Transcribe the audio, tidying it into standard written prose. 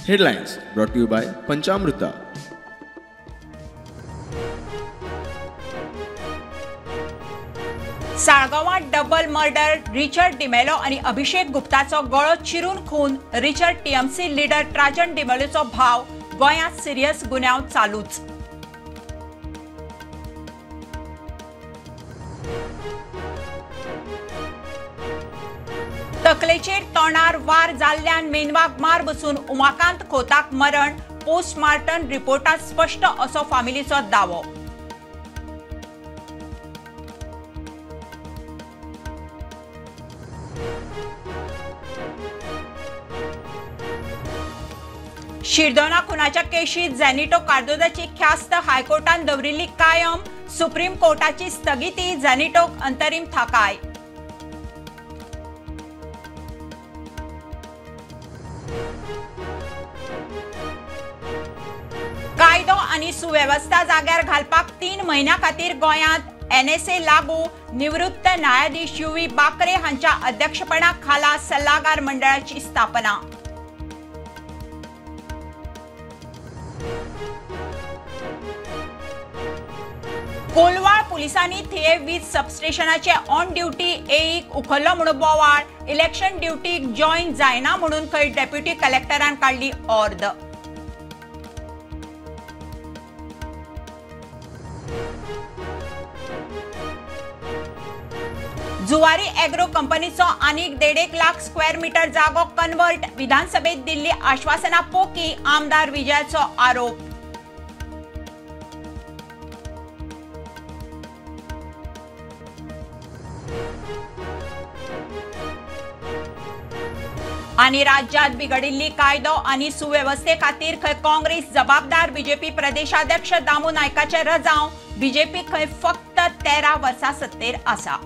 Headlines brought to you by Panchamruta. साळगांवांत double murder, Richard D'Mello आनी अभिषेक गुप्ताचो गळो चिरून खून। रिचर्ड टीएमसी लिडर ट्राजन डिमेलोचो भाव। गोंयांत सिरियस गुन्यांव चालूच। तकलेचेर तोंडार वार जाल्ल्यान मेनवाक मार बसून उमाकांत खोताक मरण। पोस्टमार्टम रिपोर्टांत स्पश्ट असो फामिलीचो दावो। शिरदोना खुनाच्या केशीत झॅनिटो कार्दोजाची ख्यास्त हायकोर्टान दवरिल्ली कायम। सुप्रीम कोर्टाची स्थगिती, झॅनिटोक अंतरीम थाकाय। कायदो आनी सुवेवस्था जाग्यार घालपाक 3 म्हयन्यां खातीर गोंयांत एनएसए लागू। निवृत्त न्यायाधीश युवी बाकरे हांच्या अध्यक्षपणा खाला सल्लागार मंडळाची स्थापना। कोलवाळ पुलिसांनी थिये वीज सबस्टेशनाचे ऑन ड्युटी एईक उखल्लो म्हणून बोवाळ। इलेक्शन ड्युटीक जॉईन जायना म्हणून खंय डेप्युटी कलेक्टरान काडली ऑर्द। जुवारी एग्रो कंपनीचो आनीक 1.5 लाख स्क्वेअर मीटर जागो कन्वर्ट। विधानसभेत दिल्ली आश्वासना पोकी, आमदार विजयाचो आरोप। आनी राज्यात बिगडिल्ली कायदो आनी सुवेवस्थे खातीर खंय काँग्रेस जबाबदार। बीजेपी प्रदेशाध्यक्ष दामू नायकाचे रजांव। बीजेपी खंय फक्त 13 वर्सां सत्तेर आसा।